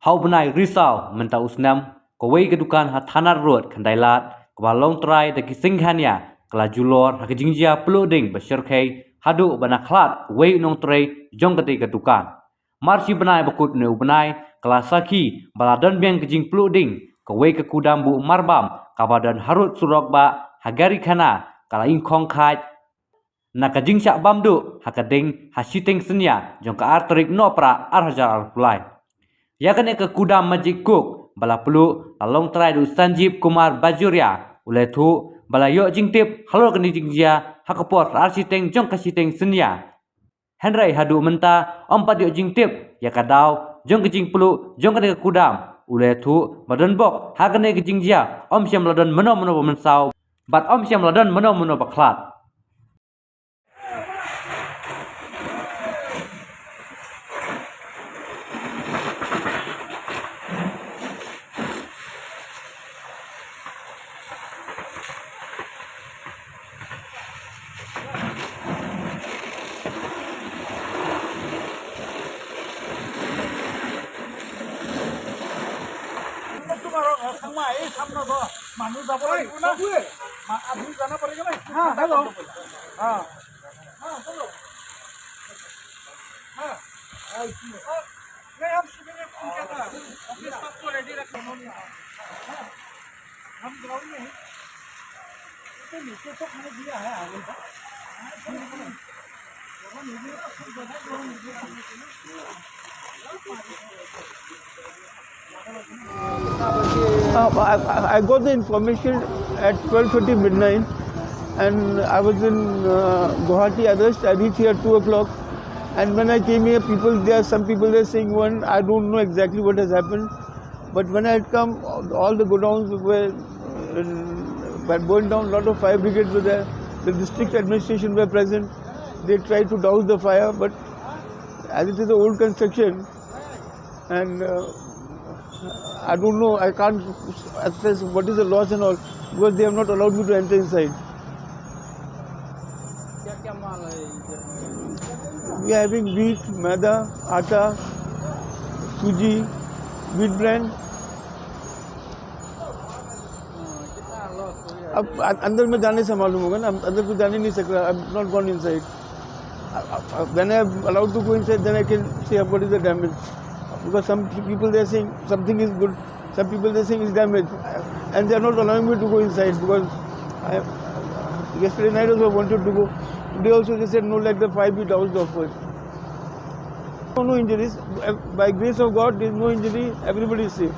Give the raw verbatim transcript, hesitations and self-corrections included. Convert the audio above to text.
Ha u bnai Risaw mynta u snem, kawei ka dukan ha Thanar Road, Khyndai Lad, kaba long trai da ki Singhania, ka la julor ha ka jingjia pluh ding ba shyrkhei haduh ba na khlad uwei u nongtrei jong katei ka dukan. Mar shi bnai ba kut une u bnai, ka la sakhi ba la don biang ka jingpluh ding kawei ka kudam buh marbam kaba don harud surok ba ha Garikhana, ka la ingkhong khaid na ka jingshah bam duh ha ka ding ha shiteng synñia jong ka ar tarik Nohprah ar hajar arphew lai. Ïa kane ka kudam Magic Cook ba la pluh la long trai da u Sanjeev Kumar Bajoria, u la ïathuh ba la ïoh jingtip halor kane ka jingjia ha ka por ar shiteng jong ka shiteng synñia. Hynrei haduh mynta ym pat ïoh jingtip ïa ka daw jong ka jingpluh jong kane ka kudam. U la ïathuh ba don bok ha kane ka jingjia, ym shym la don mano mano ba mynsaw bad ym shym la don mano mano ba khlad. हाँ, हेलो। हाँ, हेलो। हाँ, हाँ, इसमें। नहीं, हम सुबह में फोन किया था। ऑफिस सबको रेडी रखा उन्होंने। हाँ, हम ग्राउंड में हैं। तो नीचे तो खाने दिया है, आगे का। Uh, I, I got the information at twelve thirty midnight, and I was in uh, Guwahati arrest. I reached here at two o'clock, and when I came here, people there, some people there saying one, I don't know exactly what has happened, but when I had come, all the godowns were uh, were burned down. A lot of fire brigades were there. The district administration were present. They tried to douse the fire, but as it is an old construction, and uh, I don't know, I can't assess what is the loss and all, because they have not allowed me to enter inside. क्या क्या माल है इधर में? We are having wheat, मैदा, आटा, सूजी, wheat bran. हाँ, कितना लॉस हो गया? अब अ- अंदर में जाने से मालूम होगा ना, हम अंदर तो जा ही नहीं सकता। I have not gone inside. When I am allowed to go inside, then I can say what is the damage. Because some people, they are saying something is good, some people, they are saying it's damage, and they are not allowing me to go inside because I, yesterday night also I wanted to go. Today also they said no, let the fire be doused off first. No, no injuries. By grace of God, there is no injury. Everybody is safe.